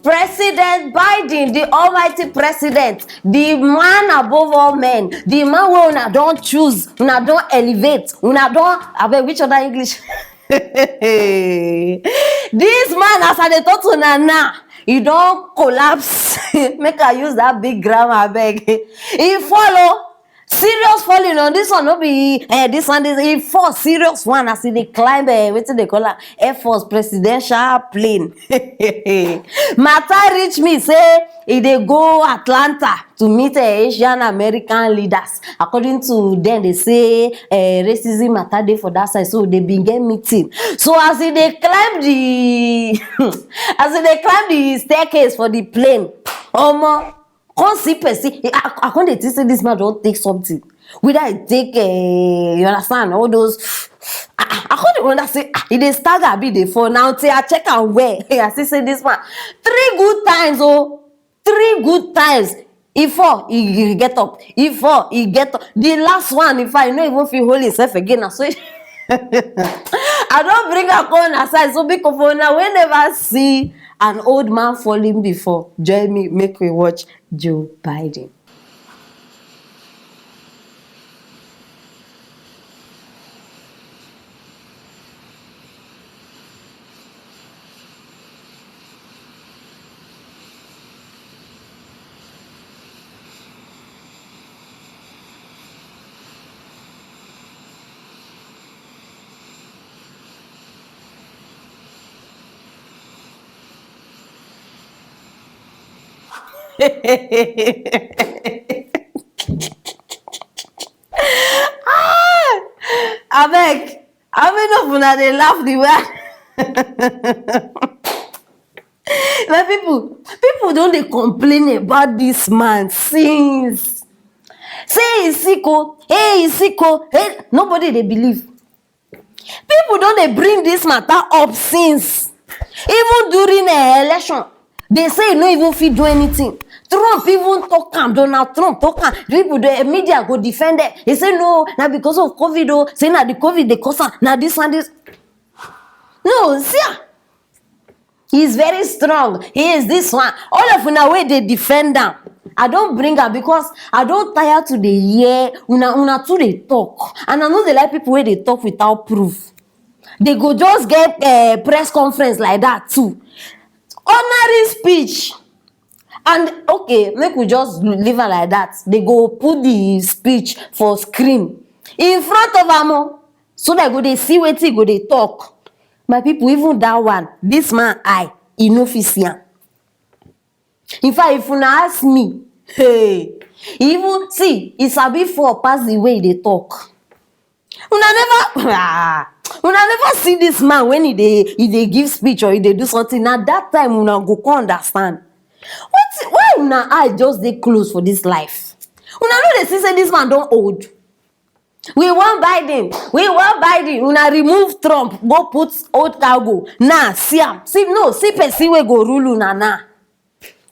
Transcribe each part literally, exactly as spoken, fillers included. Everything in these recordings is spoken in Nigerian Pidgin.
President Biden, the almighty president, the man above all men, the man wey una don choose, una don elevate, una don, abeg, which other English? This man, as I dey talk to una now, e don collapse. Make I use that big grammar, abeg. E follow. Serious falling on this one, no be, eh, this one, this, e fall serious one as e dey climb, eh, wetin dey call am, Air Force presidential plane. Matter reach me say e dey go Atlanta to meet, eh, Asian American leaders. According to them, they say, eh, racism matter dey for that side, so they bin get meeting. So as e dey climb the, as e dey climb the staircase for the plane, omo, come see person. I, I come dey think say this man don take something. Whether e take, eh, you understand, all those. I, I come dey wonder say, ah, e dey stagger, abi e dey fall. Now till I check am well, I see say this man, three good times, oh, three good times. E fall, e, e get up. E fall, e get up. The last one, in fact, e no even fit hold himself again. Na so e I don bring am come una side, so biko, for una wey never see an old man falling before, join me, make we watch Joe Biden. Ah! Abeg, how many of una dey laugh the way I My people, people don dey complain about this man since. Say he sick o, hey, he sick o, hey, nobody dey believe. People don dey bring this matter up since. Even during, eh, election, they say he no even fit do anything. Trump even talk am, Donald Trump talk am. The people, the media go defend them. He say no, na because of COVID o. Say na the COVID dey cause am. Na this and this. No, see am. He is very strong. He is this one. All of una wey dey defend am, I don bring am because I don tire to dey hear una, una too dey talk. And I no dey like people wey dey talk without proof. They go just get, eh, press conference like that too. Honoring speech. And okay, make we just leave am like that. They go put the speech for screen in front of am o, so that go dey see wetin e go dey talk. My people, even that one, this man eye, e no fit see am. In fact, if una ask me, hey, e even see, e sabi fall pass the way e dey talk. Una never, ah, una never see this man when he dey, he dey give speech or he dey do something. Na that time una go come understand. What, why una eye just dey close for this life? Una no dey see say this man don old? We want Biden. We want Biden. Una remove Trump, go put old cargo. Now, see am. See, no, see person wey go rule una now.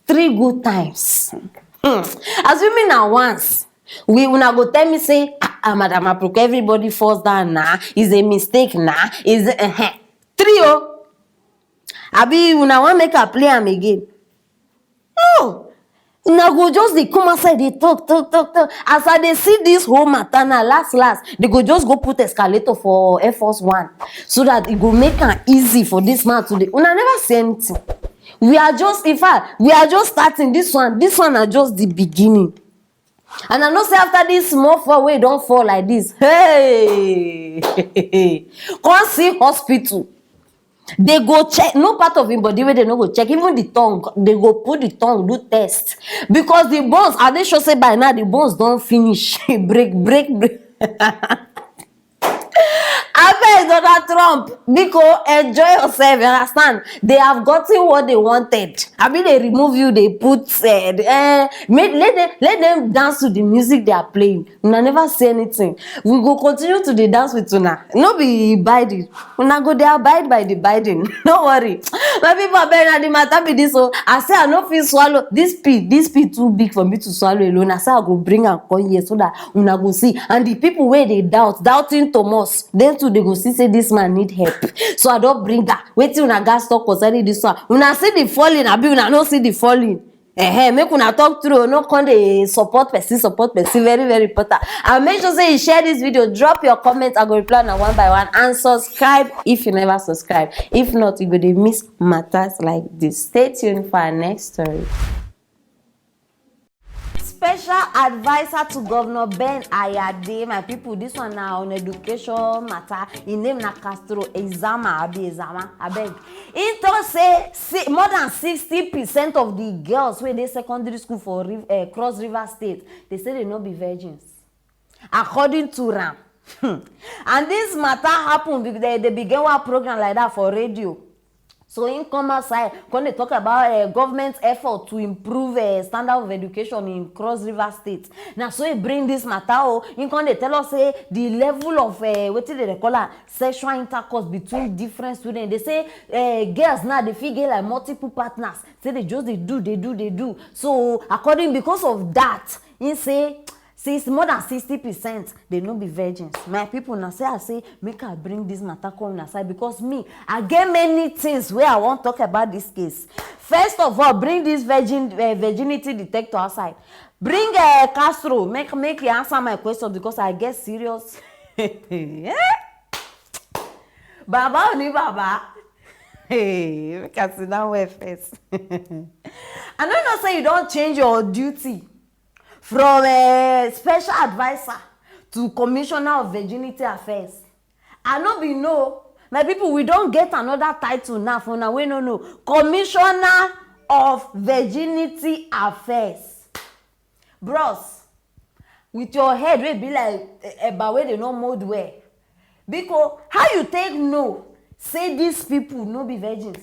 Three good times. Hmm. Assuming na once, we, una go tell me say, ah, ah, Madam Aproko, everybody falls down now. It's a mistake now. Is, uh-huh. Three o. Abi una wan make I play am again? No. Una go just dey come outside, dey talk, talk, talk, talk. As I dey see this whole matter now, last, last, they go just go put escalator for Air Force One so that e go make am easy for this man to dey. Una never see anything. We are just, in fact, we are just starting. This one, this one na just the beginning. And I know say after this small fall wey don fall like this, hey, come see hospital. They go check, no part of him body wey they no go check. Even the tongue, they go put the tongue, do test. Because the bones, are they sure say by now the bones don finish? Break, break, break. Abeg, Donald Trump, biko, enjoy yourself, you understand? They have gotten what they wanted. Abi they remove you, they put, eh, eh, make, let them, let them dance to the music they are playing. Una never say anything. We go continue to dey dance with una. No be Biden. Una go dey abide by the Biden. No worry. My people, abeg, na the matter be this o. I say I no fit swallow. This pee, this pee too big for me to swallow alone. I say I go bring am come here so that una go see. And the people wey dey doubt, doubting Thomas, dem too dey go see say this man need help, so I don bring her. Wetin una gats talk concerning this one? Una see the falling, abi una no see the falling? Ehe, make una talk true, no come dey support person, support person, very, very important. And make sure say you share this video, drop your comments, I go reply na one by one, and subscribe if you never subscribe. If not, you go dey miss matters like this. Stay tuned for our next story. Special adviser to Governor Ben Ayade, my people, this one na on education matter. Im name na Castro Ezama, abi Ezama, abeg. Im talk say, si-, more than sixty percent of the girls wey dey secondary school for Riv-, eh, Cross River State, they say they no be virgins. According to am. And this matter happen, be-, they, they begin one program like that for radio. So im come outside, come dey talk about, eh, government effort to improve, eh, standard of education in Cross River State. Na so he bring this matter o. Im come dey tell us say the level of, eh, wetin they dey call am, sexual intercourse between different students. They say, eh, girls now, they fit get, like, multiple partners. Say they just dey do, dey do, dey do. So according, because of that, he say, since more than sixty percent, they no be virgins. My people, na say I say, make I bring this matter come una side, because me, I get many things wey I wan talk about this case. First of all, bring this virgin, eh, virginity detector outside. Bring, eh, Castro, make, make he answer my question, because I get serious. Eh? Baba Oni Baba. Hey, make I sit down well first. I no know say you don change your duty from, eh, special adviser to Commissioner of Virginity Affairs. I no be know. My people, we don get another title now for una wey no know. Commissioner of Virginity Affairs. Bros, with your head wey be like, eh, eba wey dey no mold well, biko, how you take know say these people no be virgins?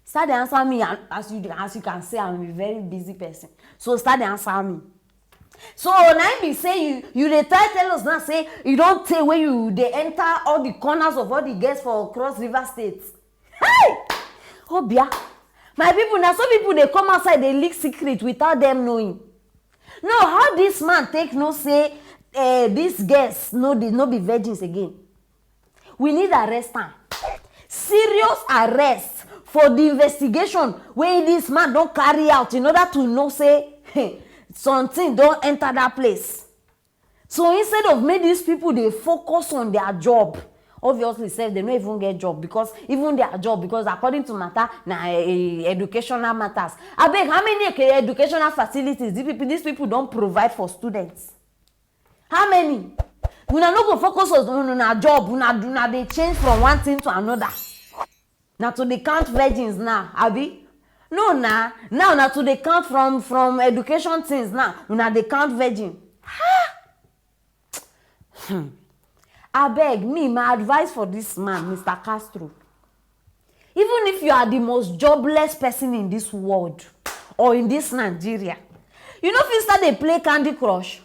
Start dey answer me, and as you dey, as you can see, I'm a very busy person. So start dey answer me. So na im be say you, you dey try tell us now say you don tey wey you dey enter all the corners of all the girls for Cross River State. Hey! Obia, my people, na so people dey come outside dey leak secret without them knowing. No, how this man take know say, eh, these girls no dey, no be virgins again? We need arrest am. Serious arrest for the investigation wey this man don carry out in order to know say something don enter that place. So instead of make these people dey focus on their job, obviously sef, they no even get job, because even their job, because according to matter, na, eh, educational matters. Abeg, how many, eh, educational facilities these people, these people don provide for students? How many? Una no go focus on, on una job, una, una dey change from one thing to another. Na to dey count virgins now, abi? No na, now na to dey count from, from education things now, una dey count virgin. Ha! Hmm. Abeg, me, my advice for this man, Mister Castro. Even if you are the most jobless person in this world or in this Nigeria, you no fit start dey play Candy Crush.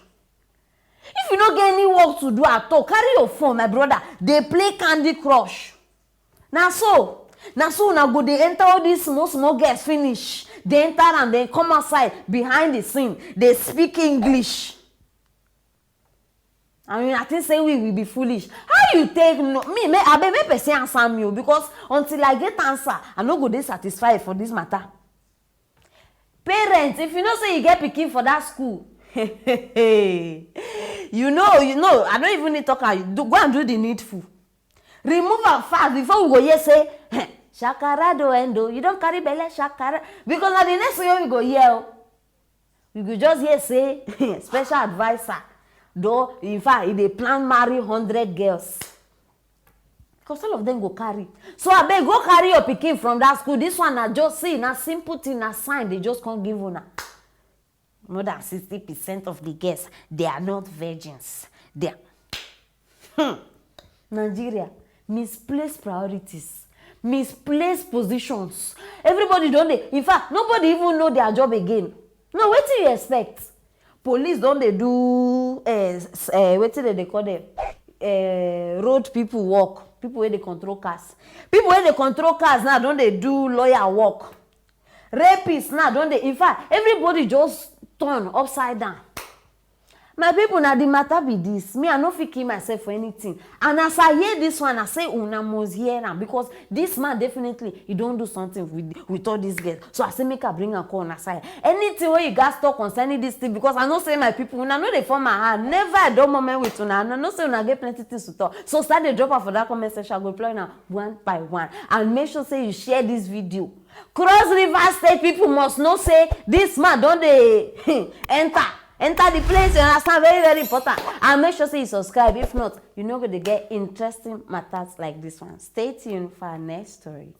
If you no get any work to do at all, carry your phone, my brother, dey play Candy Crush. Na so, na so una go dey enter all these small, small girls finish. Dey enter am, then come outside behind the scene, dey speak English. I mean, I think say we will be foolish. How you take know? Me, me, abeg, make person answer me o, because until I get answer, I no go dey satisfied for this matter. Parents, if you know say you get pikin for that school, you know, you know, I don't even need talk am. Do, go and do the needful. Remove am fast before we go hear say, "Shakara do endo, you don carry belle, shakara." Because na the next thing we go hear o. We go just hear say, special adviser, though, in fact, e dey plan marry hundred girls. Because all of them go carry. So abeg, go carry your pikin from that school. This one na just, see, na simple thing, na sign they just come give una. More than sixty percent of the girls, they are not virgins. They are, hmm. Nigeria, misplaced priorities, misplaced positions. Everybody don dey, in fact, nobody even know their job again. No, wetin you expect? Police don dey do, eh, s-, eh, wetin dem dey call them? Eh, road people work. People wey dey control cars. People wey dey control cars now don dey do lawyer work. Rapists now don dey, in fact, everybody just turn upside down. My people, na the matter be this. Me, I no fit kill myself for anything. And as I hear this one, I say una must hear am, because this man definitely, he don do something with, with all these girls. So I say make I bring am come una side. Anything wey you guys talk concerning this thing, because I know say, my people, una no dey form my hand. Never I don moment with una. I know say una get plenty things to talk. So start dey drop am for that comment section. I go reply una one by one. And make sure say you share this video. Cross River State people must know say this man don dey enter enter the place, you understand, very, very important. And make sure say you subscribe. If not, you no go dey get interesting matters like this one. Stay tuned for our next story.